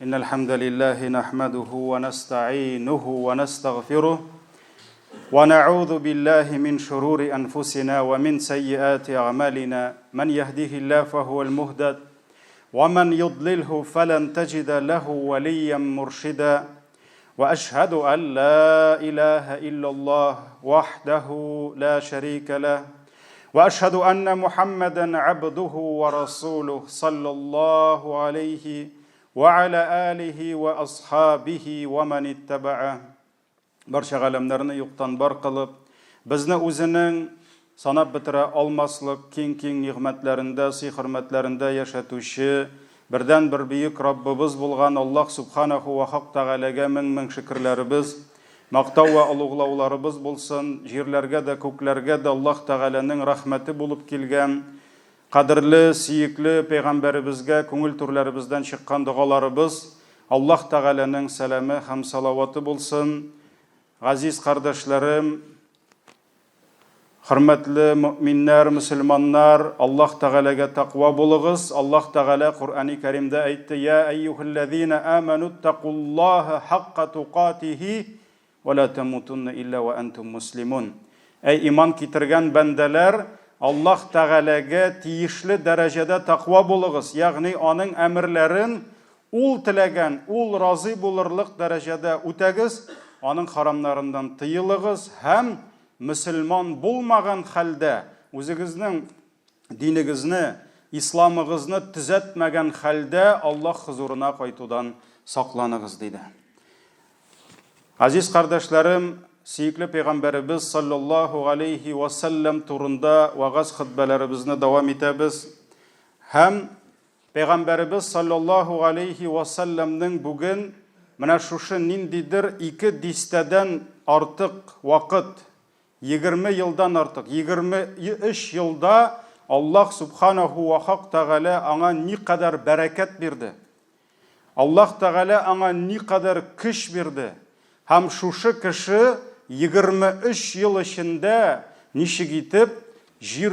إن الحمد لله نحمده ونستعينه ونستغفره ونعوذ بالله من شرور أنفسنا ومن سيئات أعمالنا من يهده الله فهو المهدد ومن يضلله فلن تجد له وليا مرشدا وأشهد أن لا إله إلا الله وحده لا شريك له وأشهد أن محمدا عبده ورسوله صلى الله عليه وعلى آله وأصحابه ومن اتبعه Барча галәмнәрне юктан бар кылып, безне үзенең санап бетерә алмаслык киң-киң нигъмәтләрендә, сый-хөрмәтләрендә яшәтүче бердәнбер бөек Раббыбыз булган Аллаһ Сүбхәнәһү вә Хак Тәгаләгә мең-мең шөкерләребез, мактау вә олуглауларыбыз булсын, җирләргә дә, күкләргә дә Аллаһ Тәгаләнең рәхмәте булып килгән Кадерле, сөекле пәйгамбәребезгә күңел түрләребездән чыккан догаларыбыз, Аллаһ Тәгаләнең сәламе һәм салаваты булсын. Газиз кардәшләрем, хөрмәтле мөэминнәр, мөселманнар, Аллаһ Тәгаләгә тәкъва булыгыз. Аллаһ Тәгалә Коръәни Кәримдә әйтте, Я әйюһәлләзина амәнүттәкуллаһа хакка тукатихи Вә лә тәмутунна илля вә әнтүм муслимун. Әй иман китергән бәндәләр, Аллаһ Тәгаләгә тиешле дәрәҗәдә тәкъва булыгыз, ягъни Аның әмерләрен Ул теләгән, Ул разый булырлык дәрәҗәдә үтәгез, Аның харамнарыннан тыелыгыз һәм мөселман булмаган хәлдә үзегезнең динегезне, исламыгызны төзәтмәгән хәлдә Аллаһ хозурына кайтудан сакланыгыз, диде. Газиз кардәшләрем, сөекле пәйгамбәребез саллаллаһу алейхи ва сәлләм турында вагаз хөтбәләребезне дәвам итәбез. Һәм пәйгамбәребез саллаллаһу алейхи ва сәлләмнең бүген менә шушы ниндидер ике дистәдән артык вакыт 20 елдан артык, 23 елда Аллаһ Субханаху ва Хак Тәгалә аңа никадәр бәрәкәт бирде. Аллаһ Тәгалә аңа никадәр көч бирде. Һәм шушы кеше 23 ел эчендә ничек итеп җир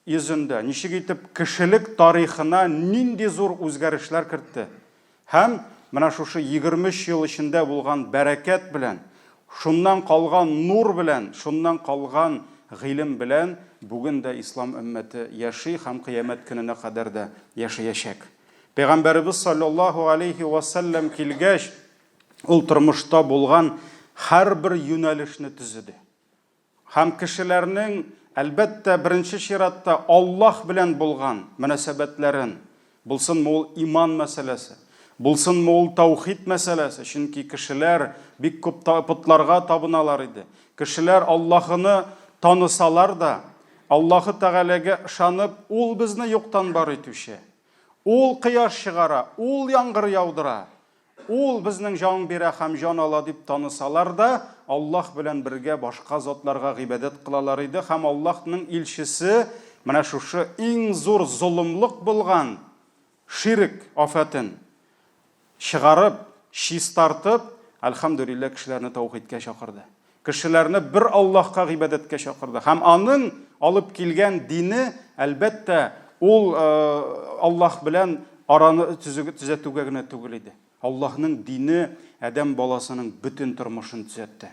йөзендә, ничек итеп кешелек тарихына нинди зур үзгәрешләр кертте. Һәм менә шушы 23 ел эчендә булган бәрәкәт белән, шуннан калган нур белән, шуннан калган гыйлем белән бүген дә ислам өммәте яши һәм кыямәт көненә кадәр дә яшәячәк. Пәйгамбәребез саллаллаһу алейһи ва сәлләм килгәч, ул тормышта булган һәрбер юнәлешне төзеде. Һәм кешеләрнең, әлбәттә, беренче чиратта Аллаһ белән булган мөнәсәбәтләрен, булсынмы ул иман мәсьәләсе, булсынмы ул таухид мәсьәләсе, чөнки кешеләр бик күп потларга табыналар иде. Кешеләр Аллаһыны танысалар да, Аллаһы Тәгаләгә ышанып, ул безне юктан бар итүче, ул кояш чыгара, ул яңгыр яудыра, Ул безнең җан бирә һәм җан ала дип танысалар да, Аллаһ белән бергә башка затларга гыйбадәт кылалар иде һәм Аллаһның илчесе менә шушы иң зур золымлык булган ширк афәтен чыгарып, чистартып, әлхәмдүлилләһ, кешеләрне таухидкә чакырды. Кешеләрне бер Аллаһка гыйбадәткә чакырды. Һәм аның алып килгән дине, әлбәттә, ул Аллаһ белән араны төзәтүгә генә түгел иде. Аллаһның дине адәм баласының бөтен тормышын төзәтте.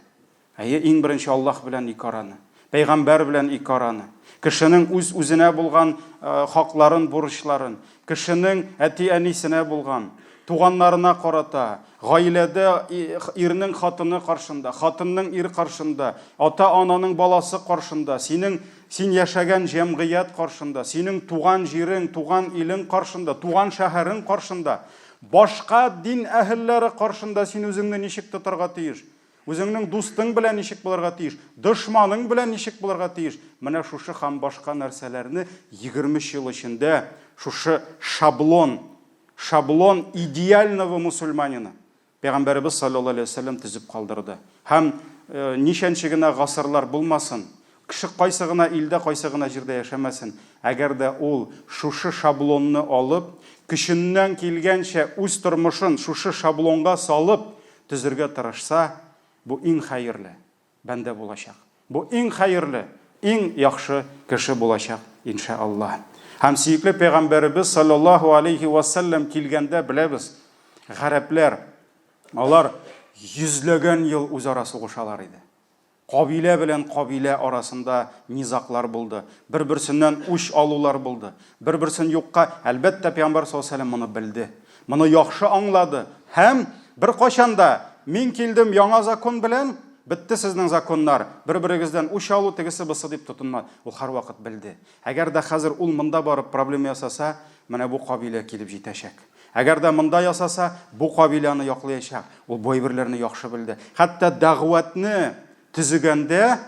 Әйе, иң беренче Аллаһ белән ике араны, пәйгамбәр белән ике араны, кешенең үз-үзенә булган хакларын, бурычларын, кешенең әти-әнисенә булган, туганнарына карата, гаиләдә ирнең хатыны каршында, хатынның ир каршында, ата-ананың баласы каршында, синең син яшәгән җәмгыять каршында, синең туган җирең, туган илең каршында, туган шәһәрең каршында, башка дин әһелләре каршында син үзеңне ничек тотарга тиеш? Үзеңнең дустың белән ничек булырга тиеш, дошманың белән ничек булырга тиеш? Менә шушы һәм башка нәрсәләрне 23 ел эчендә шушы шаблон, шаблон идеального мусульманина Пәйгамбәребез саллаллаһу алейһи ва сәлләм төзеп калдырды. Һәм ничәнче генә гасырлар булмасын, кеше кайсы гына илдә, кайсы гына җирдә яшәмәсен, әгәр дә ул шушы шаблонны алып, көченнән килгәнчә үз тормышын шушы шаблонга салып, Төзергә тырышса, бу иң хәерле бәндә булачак. Бу иң хәерле, иң яхшы кеше булачак, иншә Аллаһ. Һәм сөекле пәйгамбәребез саллаллаһу алейхи ва сәлләм килгәндә беләбез, Гарәпләр, алар йөзләгән ел үзара сугышалар иде. Кабилә белән кабилә арасында низаглар булды, бер-берсеннән үч алулар булды, бер-берсен юкка, әлбәттә, пәйгамбәр саллаллаһу алейһи ва сәлләм моны белде, моны яхшы аңлады һәм беркайчан да, Мин килдем яңа закон белән, бетте сезнең законнар, бер-берегездән үч алу, тегесе-бысы дип тотынмады. Ул һәрвакыт белде. Әгәр дә хәзер ул монда барып проблема ясаса, менә бу кабилә килеп җитәчәк. Әгәр дә монда ясаса, бу кабилә аны яклыячак. Ул бу әйберләрне яхшы белде. Хәтта дәгъватны төзегәндә,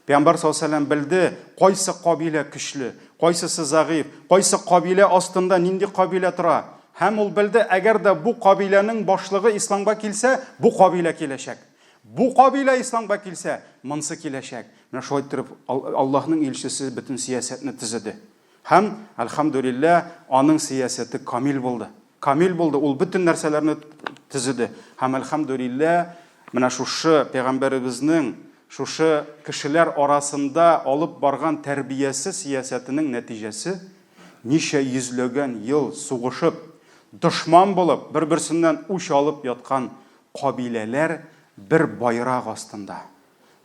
Пәйгамбәр саллаллаһу алейһи ва сәлләм белде, кайсы кабилә көчле, кайсысы зәгыйфь, кайсы кабилә астында нинди кабилә тора. Һәм ул белде, әгәр дә бу кабиләнең башлыгы исламга килсә, бу кабилә киләчәк. Бу кабилә исламга килсә, монсы киләчәк. Менә шулай иттереп Аллаһның илчесе бөтен сәясәтне төзеде. Һәм, әлхәмдүлилләһ, аның сәясәте камил булды. Камил булды, ул бөтен нәрсәләрне төзеде. Һәм, әлхәмдүлилләһ, менә шушы пәйгамбәребезнең шушы кешеләр арасында алып барган тәрбиясе сәясәтенең нәтиҗәсе, ничә йөзләгән ел сугышып, дошман булып, бер-берсеннән үч алып яткан кабиләләр бер байрак астында,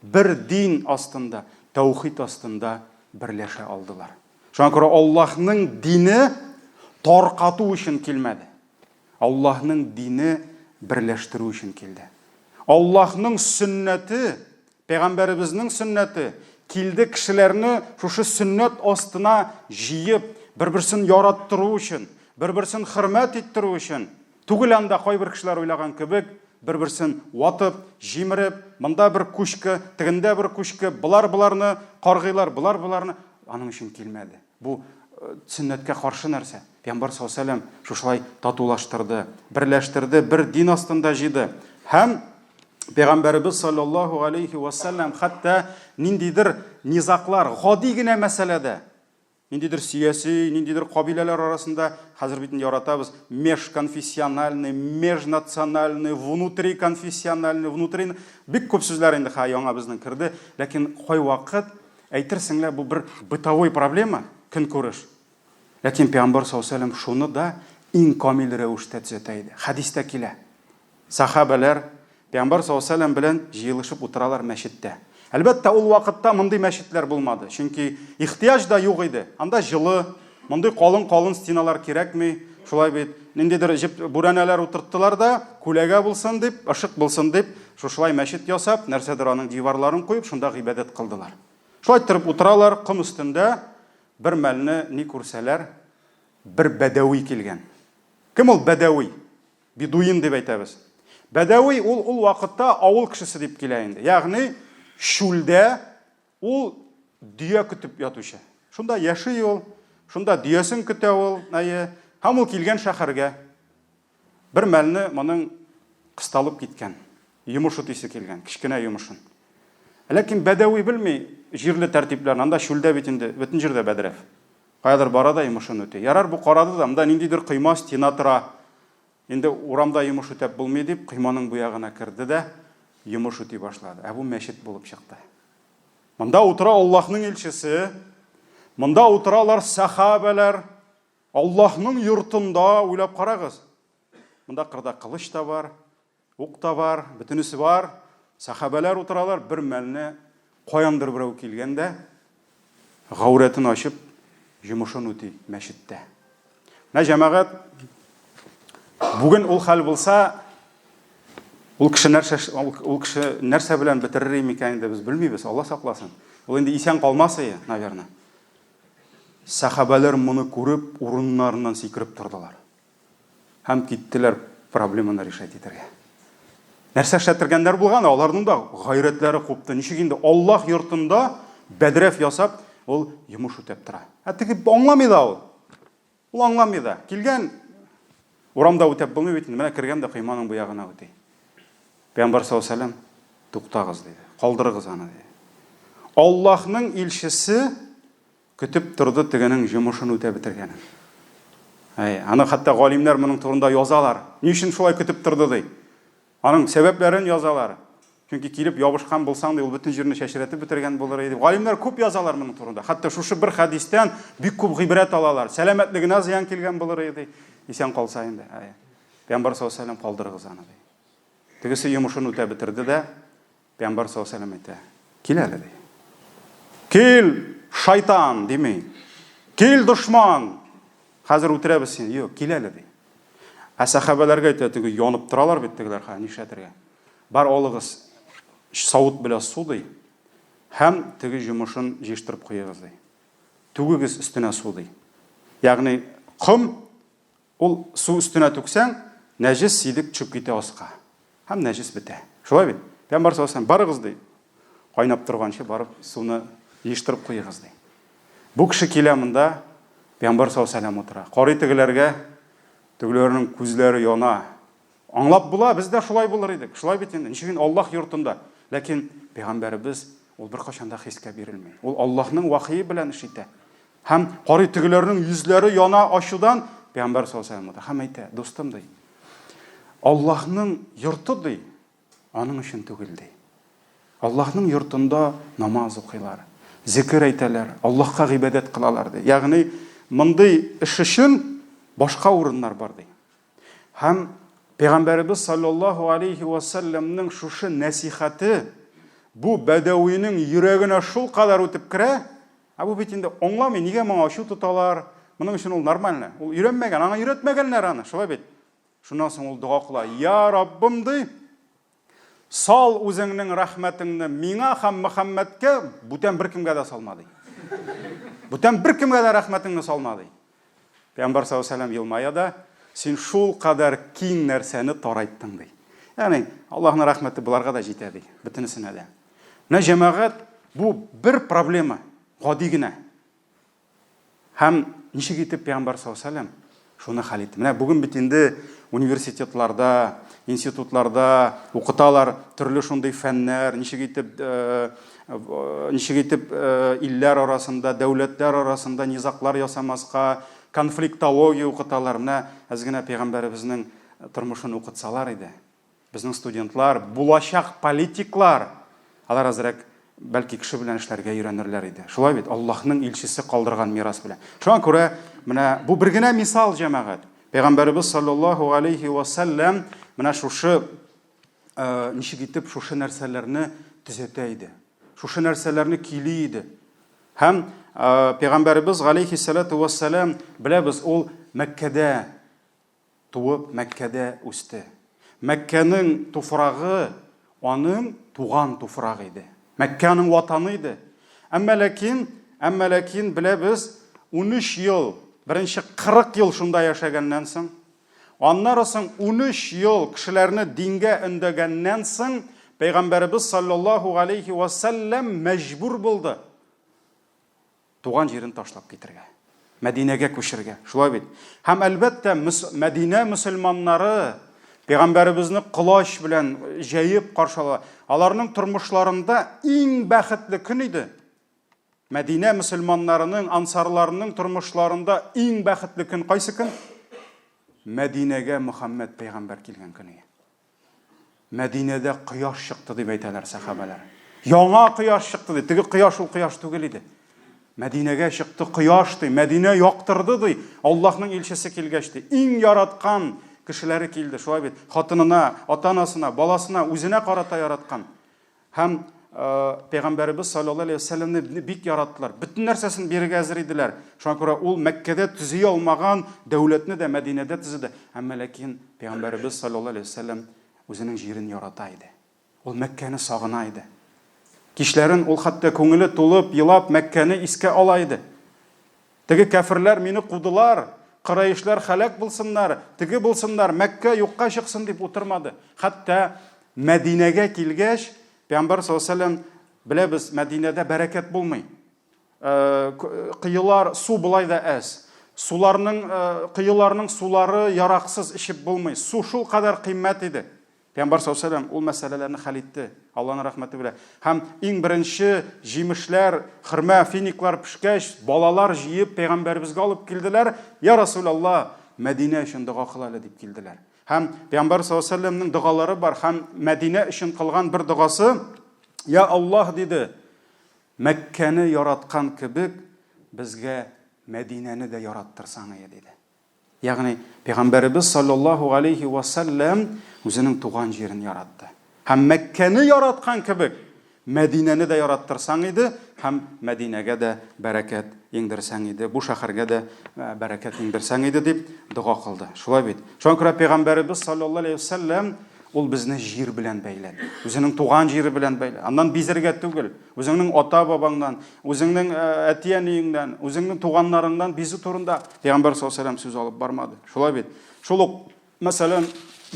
бер дин астында, тәүхид астында берләшә алдылар. Шуңа күрә Аллаһның дине таркату өчен килмәде. Аллаһның дине берләштерү өчен килде. Аллаһның сөннәте, пәйгамбәребезнең сөннәте килде кешеләрне шушы сөннәт астына җыеп, бер-берсен яраттыру өчен, бер-берсен хөрмәт иттерү өчен. Түгел анда кайбер кешеләр уйлаган кебек, бер-берсен ватып, җимереп, монда бер кучка, тегендә бер кучка, болар боларны каргыйлар, болар боларны. Аның өчен килмәде. Бу сөннәткә каршы нәрсә. Пәйгамбәр саллаллаһу алейһи ва сәлләм шушылай татулаштырды, берләштерде, бер дин астында җыйды. Һәм Пәйгамбәребез саллаллаһу алейһи ва сәлләм хәтта ниндидер низаглар, гади генә мәсьәләдә, Ниндидер сөяси, ниндидер кабиләләр арасында, хәзер бит инде яратабыз, межконфессиональный, межнациональный, внутриконфессиональный, внутри, бик күп сүзләр инде хә яңа безнең керде, ләкин кайвакыт әйтерсең лә бу бер бытовой проблема, көнкүреш. Ләкин Пәйгамбәр саллаллаһу алейһи ва сәлләм шуны да иң камил рәвештә төзәтә иде. Хәдистә килә. Сәхабәләр Пәйгамбәр саллаллаһу алейһи ва сәлләм белән җыелышып утыралар мәчеттә. Әлбәттә, ул вакытта мондый мәчетләр булмады, чөнки ихтыяҗ да юк иде. Анда җылы, мондый калын-калын стеналар кирәкми, шулай бит. Ниндидер җеп бүрәнәләр утырттылар да, күләгә булсын дип, ышык булсын дип, шушылай мәчет ясап, нәрсәдер аның диварларын куеп, шунда гыйбадәт кылдылар. Шулай иттереп утыралар ком өстендә, бер мәлне ни күрсәләр, бер бәдәви килгән. Кем ул бәдәви? Бедуин дип әйтәбез. Бәдәви ул ул вакытта авыл кешесе дип килә инде. Ягъни чүлдә ул дөя көтеп ятучы. Шунда яши ул, шунда дөясен көтә ул, әйе. Һәм ул килгән шәһәргә. Бер мәлне моның кысталып киткән, йомыш үтисе килгән, кечкенә йомышын. Ләкин бәдәви белми җирле тәртипләрне. Анда чүлдә бит инде бөтен җирдә бәдрәф. Каядыр бара да йомышын үти. Ярар, бу карады да, монда ниндидер койма, стена тора. Инде урамда йомыш үтәп булмый дип, койманың бу ягына керде дә, йомыш үти башлады. Ә бу мәчет булып чыкты. Монда утыра Аллаһның илчесе, монда утыралар сәхабәләр. Аллаһның йортында, уйлап карагыз. Монда кырда кылыч та бар, Ук та бар, бөтенесе бар. Сәхабәләр утыралар, бер мәлне каяндыр берәү килгән дә, гаурәтен ачып, йомышын үти мәчеттә. Менә җәмәгать, бүген ул хәл булса, ул кеше нәрсә, ул кеше нәрсә белән бетерер микән инде без белмибез, Алла сакласын. Ул инде исән калмас ие, наверное. Сәхабәләр моны күреп, урыннарыннан сикереп тордылар. Һәм киттеләр проблеманы решать итәргә. Нәрсә эшләтергәннәр булган, аларның да гайрәтләре купты. Ничек инде Аллаһ йортында бәдрәф ясап, ул йомыш үтәп тора. Ә теге аңламый да ул. Ул аңламый да. Килгән урамда үтәп булмый бит инде. Менә кергән дә койманың бу ягына үти. Пәйгамбәр саллаллаһу алейһи ва сәлләм, туктагыз диде. Калдырыгыз аны диде. Аллаһның илчесе Көтеп торды тегенең җомышын үтәп бетергәнен. Әй, аны хәтта галимнәр моның турында язалар. Ни өчен шулай көтеп торды, ди. Аның сәбәпләрен язалар. Чөнки килеп ябышкан булсаң, ди, ул бөтен җирне чәчрәтеп бетергән булыр иде. Галимнәр күп язалар моның турында. Хәтта шушы бер хәдистән бик күп гыйбрәт алалар. Сәламәтлегенә зыян килгән булыр иде, исән калса инде. Әй. Пәйгамбәр саллаллаһу алейһи ва сәлләм калдырыгыз аны ди. Тегесе йомышын үтәп бетерде дә, Пәйгамбәр саллаллаһу алейһи ва сәлләм әйтә, кил әле ди. Кил, шайтан, дими. Кил, дошман. Хәзер үтерәбез сине. Юк, кил әле ди. Ә сәхабәләргә әйтә, теге янып торалар бит тегеләр, хә, нишләтергә? Бар алыгыз савыт белән су ди. Һәм теге җомышын җыештырып куегыз ди. Түгегез өстенә су ди. Ягъни ком Ул су өстенә түксәң, нәҗес сидек төшеп китә аска. Һәм нәҗес бетә. Шулай бит? Пәйгамбәр саллаллаһу алейһи ва сәлләм, барыгыз, ди, кайнап торганчы барып суны җыештырып куегыз, ди. Бу кеше килә монда, Пәйгамбәр саллаллаһу алейһи ва сәлләм утыра. Карый тегеләргә, тегеләрнең күзләре яна. Аңлап була, без дә шулай булыр идек. Шулай бит инде. Ничек инде Аллаһ йортында. Ләкин пәйгамбәребез ул беркайчан да хискә бирелми. Ул Аллаһның вахие белән эш итә. Һәм карый тегеләрнең йөзләре яна ачудан, пәйгамбәр саллаллаһу алейһи ва һәм әйтә, дустым ди. Аллаһның йорты ди, аның өчен түгел ди. Аллаһның йортында намаз укыйлар, зикер әйтәләр, Аллаһка гыйбадәт кылалар ди. Ягъни мондый эш өчен башка урыннар бар ди. Һәм Пәйгамбәребез саллаллаһу алейхи ва сәлләмнең шушы нәсихәте бу бәдәвинең йөрәгенә шул кадәр үтеп керә, ә бу бит инде аңламый, нигә моңа ачу тоталар? Моның өчен ул нормально. Ул өйрәнмәгән, аңа өйрәтмәгәннәр аны, шулай бит. Шуннан соң ул дога кыла. Я Раббым ди, сал үзеңнең рәхмәтеңне миңа һәм Мөхәммәдкә, бүтән беркемгә дә салма ди. Бүтән беркемгә дә рәхмәтеңне салма ди. Пәйгамбәр саллаллаһу алейһи ва сәлләм елмая да, син шул кадәр киң нәрсәне тарайттың ди. Ягъни Аллаһның рәхмәте боларга да җитә ди, бөтенесенә дә. Менә җәмәгать, бу бер проблема, гади генә. Һәм ничек итеп Пәйгамбәр саллаллаһу алейһи ва сәлләм шуны хәл итте. Менә бүген бит инде университетларда, институтларда укыталар төрле шундый фәннәр, ничек итеп э, э, ничек итеп э, илләр арасында, дәүләтләр арасында низаглар ясамаска, конфликтология укыталар. Менә әз генә пәйгамбәребезнең тормышын укытсалар иде. Безнең студентлар, булачак политиклар, алар әзрәк бәлки кеше белән эшләргә өйрәнерләр иде. Шулай бит, Аллаһның илчесе калдырган мирас белән. Шуңа күрә менә бу бер генә мисал, җәмәгать. Пәйгамбәребез саллаллаһу алейхи ва сәлләм менә шушы э, ничек итеп шушы нәрсәләрне төзәтә иде. Шушы нәрсәләрне көйли иде. Һәм э, пәйгамбәребез алейхиссалату вассалам беләбез, ул Мәккәдә Туып, Мәккәдә үсте. Мәккәнең туфрагы аның туган туфрагы иде. Мәккә аның ватаны иде. Әмма ләкин, әмма ләкин беләбез, 13 ел, беренче 40 ел шунда яшәгәннән соң, аннары соң 13 ел кешеләрне дингә өндәгәннән соң, Пәйгамбәребез саллаллаһу алейхи ва сәлләм мәҗбүр булды. Туган җирен ташлап китергә. Мәдинәгә күчергә. Шулай бит. Һәм әлбәттә, Мәдинә мөселманнары пәйгамбәребезне колач белән җәеп каршы ала. Аларның тормышларында иң бәхетле көн иде. Мәдинә мөселманнарының, ансарларының тормышларында иң бәхетле көн кайсы көн? Мәдинәгә Мөхәммәд пәйгамбәр килгән көне. Мәдинәдә кояш чыкты дип әйтәләр сәхабәләр. Яңа кояш чыкты ди. Теге кояш ул кояш түгел иде. Мәдинәгә чыкты кояш ди. Мәдинә яктырды ди. Аллаһның илчесе килгәч ди. Иң яраткан кешеләре килде. Шулай бит. Хатынына, ата-анасына, баласына, үзенә карата яраткан. Һәм Пәйгамбәребез саллаллаһу алейһи ва сәлләмне бик яраттылар. Бөтен нәрсәсен бирергә әзер иделәр. Шуңа күрә ул Мәккәдә төзи алмаган дәүләтне дә Мәдинәдә төзеде. Әмма ләкин Пәйгамбәребез саллаллаһу алейһи ва сәлләм үзенең җирен ярата иде. Ул Мәккәне сагына иде. Кичләрен ул хәтта күңеле тулып, елап Мәккәне искә ала иде. Теге кәферләр мине кудылар, Корәешләр хәләк булсыннар, теге булсыннар, Мәккә юкка чыксын дип утырмады. Хәтта Мәдинәгә килгәч, Пәйгамбәр саллаллаһу алейһи ва сәлләм, беләбез, Мәдинәдә бәрәкәт булмый. Э, кыелар, су болай да әз. Суларның, э, кыеларның сулары яраксыз эчеп булмый. Су шул кадәр кыйммәт иде. Пәйгамбәр саллаллаһу алейһи ва сәлләм ул мәсьәләләрне хәл итте, Аллаһның рәхмәте белән. Һәм иң беренче җимешләр, хөрмә, финиклар пешкәч, балалар җыеп пәйгамбәребезгә алып килделәр. Я Расулаллаһ, Мәдинә өчен дога кыл әле дип килделәр. Һәм пәйгамбәр саллаллаһу алейһи ва сәлләмнең догалары бар һәм Мәдинә өчен кылган бер догасы, Я Аллаһ диде, Мәккәне яраткан кебек, безгә Мәдинәне дә яраттырсаң ие диде. Ягъни Пәйгамбәребез саллаллаһу алейһи вә сәлләм үзенең туган җирен яратты. Һәм Мәккәне яраткан кебек, Мәдинәне дә яраттырсаң иде һәм Мәдинәгә дә бәрәкәт иңдерсәң иде, бу шәһәргә дә бәрәкәт иңдерсәң иде дип дога кылды. Шулай бит. Шуңа күрә Пәйгамбәребез саллаллаһу алейһи вә сәлләм ул безне җир белән бәйләде. Үзенең туган җире белән бәйләде. Аннан бизергә түгел. Үзеңнең ата-бабаңнан, үзеңнең әти-әниеңнән, үзеңнең туганнарыңнан бизү турында Пәйгамбәр саллаллаһу алейһи ва сәлләм сүз алып бармады. Шулай бит. Шул ук, мәсәлән,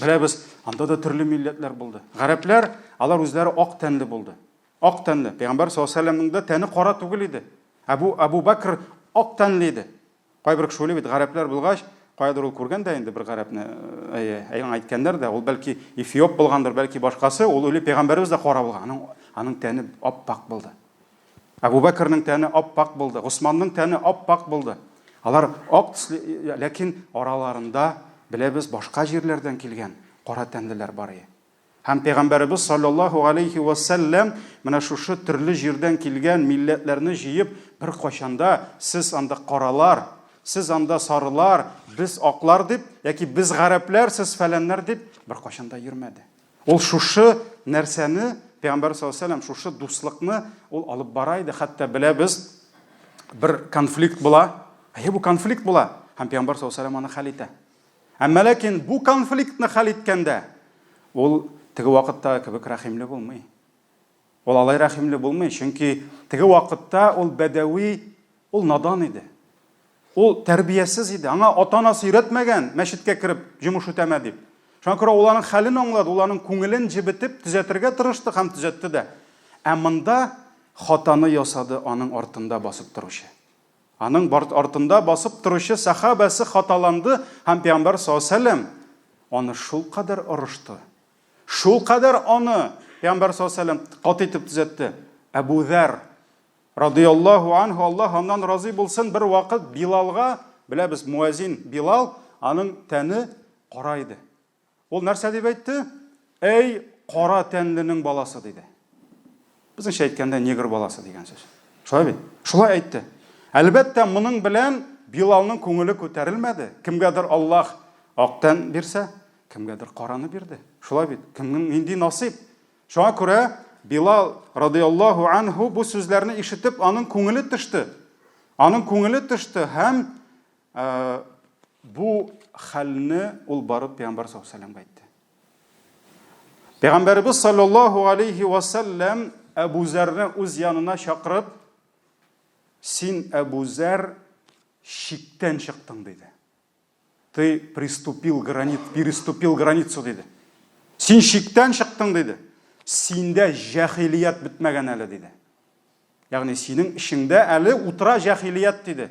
беләбез, анда да төрле милләтләр булды. Гарәпләр, алар үзләре ак тәнле булды. Ак тәнле. Пәйгамбәр саллаллаһу алейһи ва сәлләмнең дә тәне кара түгел иде. Әбу Әбу Бәкр ак тәнле иде. Кайбер кеше уйлый бит, гарәпләр булгач, каядыр ул күргән дә инде бер гарәпне, әйе, әйе, әйткәннәр дә, ул бәлки эфиоп булгандыр, бәлки башкасы, ул уйлый пәйгамбәребез дә кара булган, аның, аның тәне ап-ак булды. Әбу Бәкернең тәне ап-ак булды, Госманның тәне ап-ак булды. Алар ак төсле, ләкин араларында, беләбез, башка җирләрдән килгән кара тәнлеләр бар иде. Һәм Пәйгамбәребез салләллаһу галәйһи вә сәлләм менә шушы төрле җирдән килгән милләтләрне җыеп, беркайчан да сез анда каралар, сез анда сарылар, без аклар дип, яки без гарәпләр, сез фәләннәр дип беркайчан да йөрмәде. Ул шушы нәрсәне, Пәйгамбәр салләллаһу галәйһи вә сәлләм шушы дуслыкны ул алып бара иде. Хәтта беләбез, бер конфликт була. Әйе, бу конфликт була. Һәм Пәйгамбәр салләллаһу галәйһи вә сәлләм аны хәл итә. Әмма ләкин бу конфликтны хәл иткәндә, ул теге вакыттагы кебек рәхимле булмый. Ул алай рәхимле булмый, чөнки теге вакытта ул бәдәви, ул надан иде. Ул тәрбиясез иде. Аңа ата-анасы өйрәтмәгән, мәчеткә кереп җомыш үтәмә дип. Шуңа күрә ул аның хәлен аңлады, ул аның күңелен җебетеп төзәтергә тырышты һәм төзәтте дә. Ә монда хатаны ясады аның артында басып торучы. Аның артында басып торучы сәхабәсе хаталанды һәм Пәйгамбәр саллаллаһу алейһи ва сәлләм аны шулкадәр орышты. Шулкадәр аны Пәйгамбәр саллаллаһу алейһи ва сәлләм каты итеп төзәтте. Әбу Зәр радыяллаһу анһу, Аллаһ аннан разый булсын, бер вакыт Билалга, беләбез, муәзин Билал, аның тәне кара иде. Ул нәрсә дип әйтте? Әй, кара тәнленең баласы, диде. Безнеңчә әйткәндә, негр баласы дигән сүз. Шулай бит? Шулай әйтте. Әлбәттә, моның белән Билалның күңеле күтәрелмәде. Кемгәдер Аллаһ ак тән бирсә, кемгәдер караны бирде. Шулай бит? Кемнең нинди насыйп? Шуңа күрә Билал радиаллаһу анһу бу сүзләрне ишетеп, аның күңеле төште. Аның күңеле төште һәм Бу хәлне ул барып Пәйгамбәр саллаллаһу алейһи ва әйтте. Пәйгамбәребез саллаллаһу алейһи ва сәлләм Әбу Зәрне үз янына чакырып, син Әбу Зәр чиктән чыктың диде. Ты приступил гранит, переступил границу диде. Син чиктән чыктың диде. Синдә җәһилият бетмәгән әле диде. Ягъни синең эчеңдә әле утыра җәһилият диде.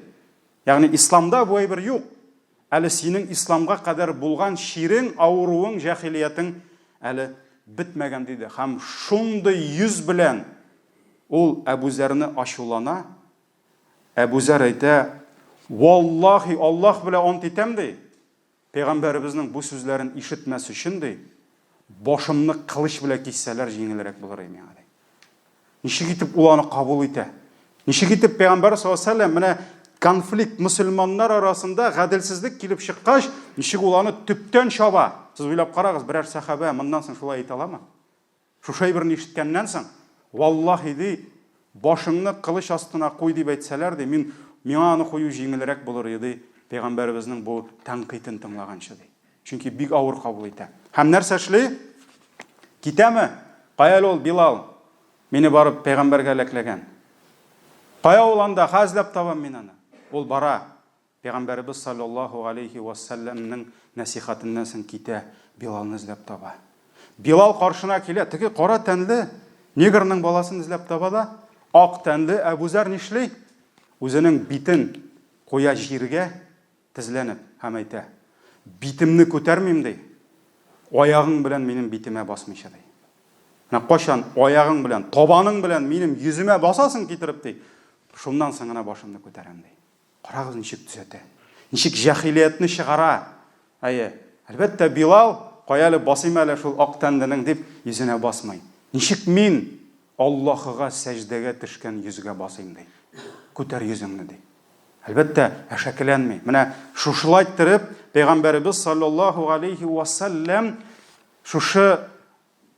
Ягъни исламда бу әйбер юк. Әле синең исламга кадәр булган чирең, авыруың, җәһилиятең әле бетмәгән диде. Һәм шундый йөз белән ул Әбүзәрне ачулана. Әбүзәр әйтә, Валлаһи, Аллаһ белән ант итәм, ди. Пәйгамбәребезнең бу сүзләрен ишетмәс өчен, ди, башымны кылыч белән киссәләр җиңелрәк булыр иде миңа, ди. Ничек итеп ул аны кабул итә? Ничек итеп Пәйгамбәр саллаллаһу алейһи вәсәлләм менә конфликт мөселманнар арасында гаделсезлек килеп чыккач, ничек ул аны төптән чаба? Сез уйлап карагыз, берәр сәхабә моннан соң шулай әйтә аламы? Шушы әйберне ишеткәннән соң, валлаһи, ди, башыңны кылыч астына куй дип әйтсәләр, ди, мин, миңа аны кую җиңелрәк булыр иде, ди, пәйгамбәребезнең бу тәнкыйтен тыңлаганчы, ди. Чөнки бик авыр кабул итә. Һәм нәрсә эшли? Китәме? Кая әле ул Билал? Мине барып пәйгамбәргә әләкләгән. Кая ул анда? Ха эзләп табам мин аны. Ул бара. Пәйгамбәребез салләллаһу галәйһи вә сәлләмнең нәсыйхәтеннән соң китә, Билалны эзләп таба. Билал каршына килә, теге кара тәнле негрның баласын эзләп таба да, ак тәнле Әбүзәр нишли? Үзенең битен куя җиргә тезләнеп һәм әйтә, Битемне күтәрмим, ди, аягың белән минем битемә басмыйча, ди. Менә кайчан аягың белән, табаның белән минем йөземә басасың китереп, ди, шуннан соң гына башымны күтәрәм, ди. Карагыз, ничек төзәтә. Ничек җәһилиятне чыгара. Әйе. Әлбәттә, Билал, кая әле басыйм әле шул ак тәнленең дип, йөзенә басмый. Ничек мин Аллаһыга сәҗдәгә төшкән йөзгә басыйм, ди. Күтәр йөзеңне, ди. Әлбәттә, әшәкеләнми. Менә шушылай иттереп, Пәйгамбәребез саллаллаһу алейхи ва саллям шушы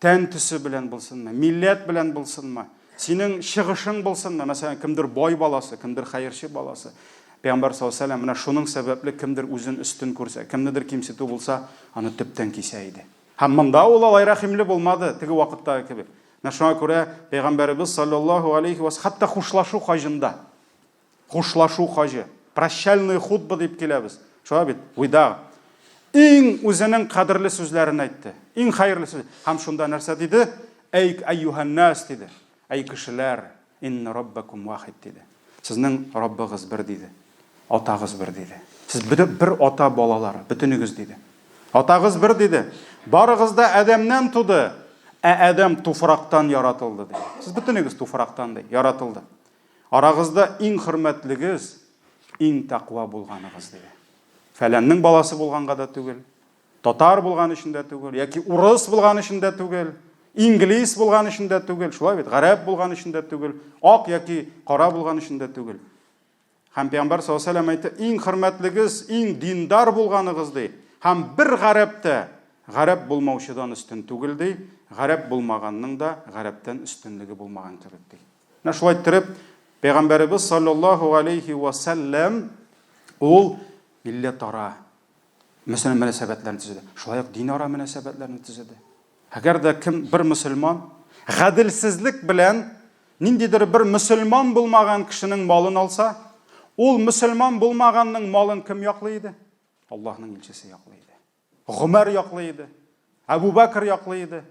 тән төсе белән булсынмы, милләт белән булсынмы, синең чыгышың булсынмы, мәсәлән, кемдер бай баласы, кемдер хәерче баласы. Пәйгамбәр саллаллаһу алейһи ва саллям менә шуның сәбәпле кемдер үзен өстен күрсә, кемнедер кимсетү булса, аны төптән кисә иде. Һәм монда ул алай рәхимле булмады, теге вакыттагы кебек. Менә шуңа күрә Пәйгамбәребез саллаллаһу алейһи ва хәтта хушлашу хаҗында, хушлашу хаҗы, прощальная хутба дип киләбез. Шулай бит, вида. Иң үзенең кадерле сүзләрен әйтте. Иң хәерле сүз. Һәм шунда нәрсә диде? Әй әйюһәннас диде. Әй кешеләр, Инна раббакум вахид, диде. Сезнең Раббыгыз бер, диде. Атагыз бер, диде. Сез бер, бер ата балалары, бөтенегез, диде. Атагыз бер, диде. Барыгыз да Адәмнән туды, ә Адәм туфрактан яратылды, диде. Сез бөтенегез туфрактан, ди, яратылды. Арагызда иң хөрмәтлегез, иң тәкъва булганыгыз, диде. Фәләннең баласы булганга да түгел, Татар булган өчен дә түгел, яки урыс булган өчен дә түгел, инглиз булган өчен дә түгел, шулай бит, гарәп булган өчен дә түгел, ак яки кара булган өчен дә түгел. Һәм Пәйгамбәр саллаллаһу алейһи әйтте, иң хөрмәтлегез, иң диндар булганыгыз ди. Һәм бер гарәп тә гарәп булмаучыдан өстен түгел ди, гарәп булмаганның да гарәптән өстенлеге булмаган кебек ди. Менә шулай иттереп, Пәйгамбәребез саллаллаһу алейһи ва сәлләм ул милләтара Мәсәлән, мөнәсәбәтләрне төзеде. Шулай ук динара мөнәсәбәтләрне төзеде. Әгәр дә кем бер мөселман гаделсезлек белән ниндидер бер мөселман булмаган кешенең малын алса, ул мөселман булмаганның малын кем яклый иде? Аллаһның илчесе яклый иде. Гомәр яклый иде. Әбу Бәкр яклый иде.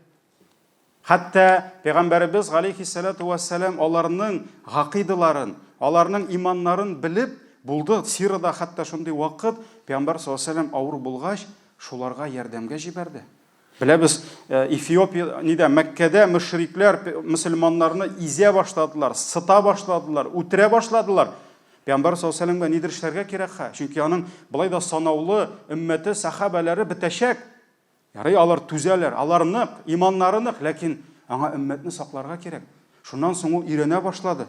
Хәтта Пәйгамбәребез галәйһиссәлату вәссәлам аларның гакыйдаларын, аларның иманнарын белеп булды. Сирада хәтта шундый вакыт Пәйгамбәр саллаллаһу алейһи авыр булгач, шуларга ярдәмгә җибәрде. Беләбез, э, Эфиопия, нидә, Мәккәдә мөшрикләр мөселманнарны изә башладылар, сыта башладылар, үтерә башладылар. Пәйгамбәр саллаллаһу алейһи вәсәлләмгә нидер эшләргә кирәк хә, чөнки аның болай да санаулы өммәте, сәхабәләре бетәчәк. Ярый, алар түзәләр, алар нык, иманнары нык, ләкин аңа өммәтне сакларга кирәк. Шуннан соң ул өйрәнә башлады.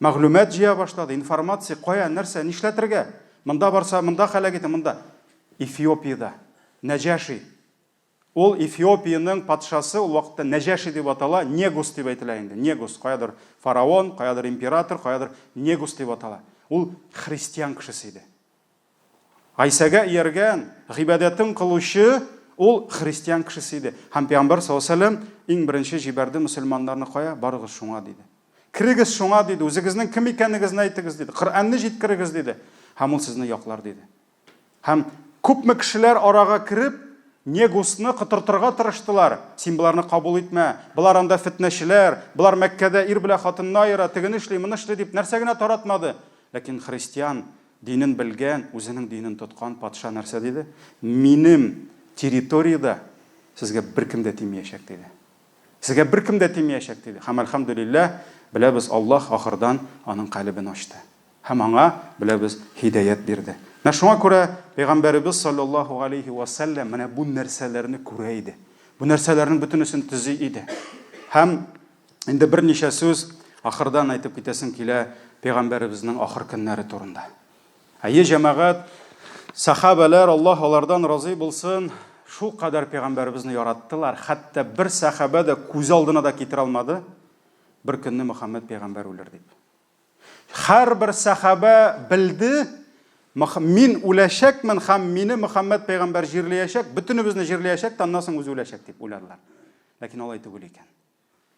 Мәгълүмат җыя башлады, информация, кая, нәрсә, нишләтергә? Монда барса, монда хәләк итә, монда. Эфиопиядә Нәҗәши. Ул Эфиопиянең патшасы, ул вакытта Нәҗәши дип атала, Негус дип әйтелә инде. Негус, каядыр фараон, каядыр император, каядыр Негус дип атала. Ул христиан кешесе иде. Гайсәгә ияргән, гыйбадәтен кылучы ул христиан кешесе иде. Һәм пәйгамбәр саллаллаһу алейһи вәсәлләм иң беренче җибәрде мөселманнарны кая? Барыгыз шуңа, диде. Керегез шуңа, диде, үзегезнең кем икәнегезне әйтегез, диде. Коръәнне җиткерегез, диде. Һәм ул сезне яклар, диде. Һәм күпме кешеләр арага кереп, Негусны котыртырга тырыштылар. Син боларны кабул итмә. Болар анда фетнәчеләр, болар Мәккәдә ир белән хатынны аера, тегене эшли, моны эшли дип нәрсә генә таратмады. Ләкин христиан Динен белгән, үзенең динен тоткан патша нәрсә диде? Минем территориядә сезгә беркем дә тимиячәк, диде. Сезгә беркем дә тимиячәк, диде. Һәм, әлхәмдүлилләһ, беләбез, Аллаһ ахырдан аның калебен ачты. Һәм аңа, беләбез, һидаять бирде. Менә шуңа күрә Пәйгамбәребез салләллаһу галәйһи вә сәлләм менә бу нәрсәләрне күрә иде. Бу нәрсәләрнең бөтенесен төзи иде. Һәм Инде берничә сүз ахырдан әйтеп китәсем килә пәйгамбәребезнең ахыр көннәре турында. Әйе, җәмәгать, сәхабәләр, Аллаһ алардан разый булсын, шул кадәр пәйгамбәребезне яраттылар, хәтта бер сәхабә дә күз алдына да китерә алмады, бер көнне Мөхәммәд пәйгамбәр үлер дип. Һәрбер сәхабә белде, мин үләчәкмен һәм мине Мөхәммәд пәйгамбәр җирләячәк, бөтенебезне җирләячәк, аннан соң үзе үләчәк дип уйладылар. Ләкин алай түгел икән.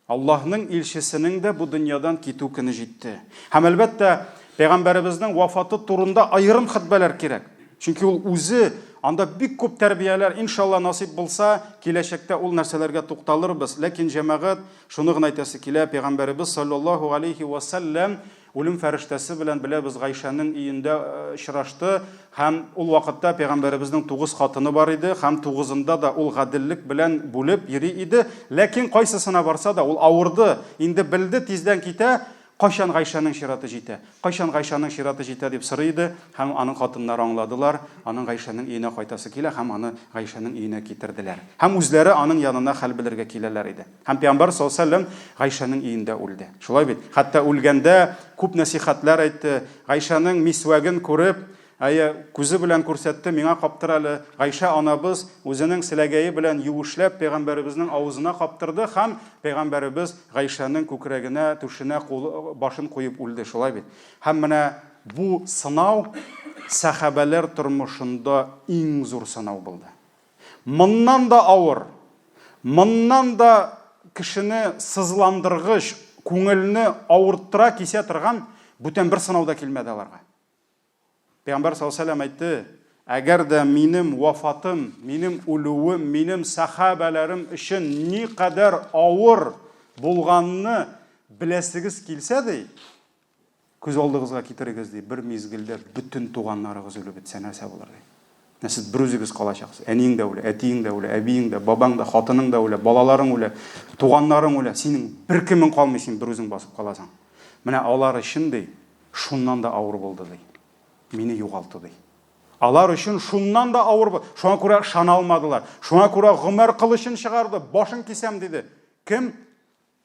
Аллаһның илчесенең дә бу дөньядан китү көне җитте. Һәм, әлбәттә, пәйгамбәребезнең вафаты турында аерым хөтбәләр кирәк. Чөнки ул үзе анда бик күп тәрбияләр, иншалла, насыйп булса, киләчәктә ул нәрсәләргә тукталырбыз. Ләкин, җәмәгать, шуны гына әйтәсе килә, пәйгамбәребез саллаллаһу алейһи вә сәлләм Үлем фәрештәсе белән, беләбез, Гайшәнең өендә очрашты һәм ул вакытта пәйгамбәребезнең тугыз хатыны бар иде һәм тугызында да ул гаделлек белән бүлеп йөри иде. Ләкин кайсысына барса да, ул авырды, инде белде, тиздән китә, кайчан Гайшәнең чираты җитә, кайчан Гайшәнең чираты җитә дип сорый иде һәм аның хатыннары аңладылар, аның Гайшәнең өенә кайтасы килә һәм аны Гайшәнең өенә китерделәр. Һәм үзләре аның янына хәл белергә киләләр иде. Һәм пәйгамбәр саллаллаһу алейһи ва сәлләм Гайшәнең өендә үлде. Шулай бит? Хәтта үлгәндә күп нәсыйхәтләр әйтте. Гайшәнең мисвәген күреп, Әйе, күзе белән күрсәтте, миңа каптыр әле. Гайшә анабыз үзенең селәгәе белән юешләп пәйгамбәребезнең авызына каптырды һәм пәйгамбәребез Гайшәнең күкрәгенә, түшенә кулы, башын куеп үлде, шулай бит? Һәм менә бу сынау сәхабәләр тормышында иң зур сынау булды. Моннан да авыр, моннан да кешене сызландыргыч, күңелне авырттыра, кисә торган бүтән бер сынау да килмәде аларга. Пәйгамбәр саллаллаһу алейһи ва сәлләм әйтте, Әгәр дә минем вафатым, минем үлүем минем сәхабәләрем өчен никадәр авыр булганны беләсегез килсә, ди, күз алдыгызга китерегез, ди, бер мизгелдә бөтен туганнарыгыз үлеп бетсә, нәрсә булыр, ди. Менә сез берүзегез калачаксыз. Әниең дә үлә, әтиең дә үлә, әбиең дә, бабаң да, хатының да үлә, балаларың үлә, туганнарың үлә. Синең беркемең калмый, син берүзең басып каласың. Менә алар өчен, ди, Шуннан да авыр булды, ди. Мине югалту, ди. Алар өчен шуннан да авыр булды. Шуңа күрә ышана алмадылар. Шуңа күрә Гомәр кылычын чыгарды, башын кисәм, диде. Кем?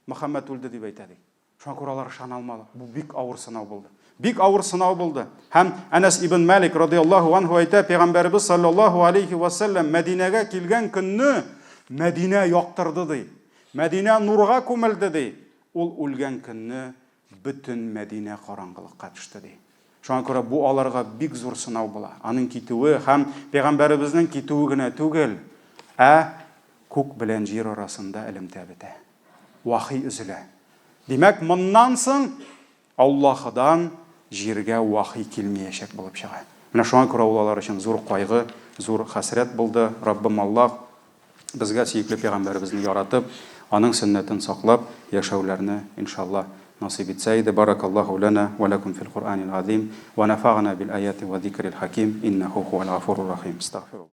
Мөхәммәд үлде дип әйтә, ди. Шуңа күрә алар ышана алмады. Бу бик авыр сынау булды. Бик авыр сынау булды. Һәм Әнәс ибн Малик радияллаһу анһу әйтә, Пәйгамбәребез саллаллаһу алейхи ва сәлләм Мәдинәгә килгән көнне Мәдинә яктырды, ди. Мәдинә нурга күмелде, ди. Ул үлгән көнне Бөтен Мәдинә караңгылыкка төште, ди. Шуңа күрә бу аларга бик зур сынау була. Аның китүе һәм пәйгамбәребезнең китүе генә түгел, ә күк белән җир арасында элемтә бетә. Вахи өзелә. Димәк, моннан соң Аллаһыдан җиргә вахи килмиячәк булып чыга. Менә шуңа күрә ул алар өчен зур кайгы, зур хәсрәт булды. Раббым Аллаһ Безгә сөекле пәйгамбәребезне яратып, аның сөннәтен саклап яшәүләрне, иншаллаһ, насыйп итсә иде. Баракаллаһу ләнә вә ләкүм фил Куръанил газыйм, вә нәфәгънә бил аяти вә зикрил хәким, иннәһү һүәл гафурур рахим. Астагфируллаһ.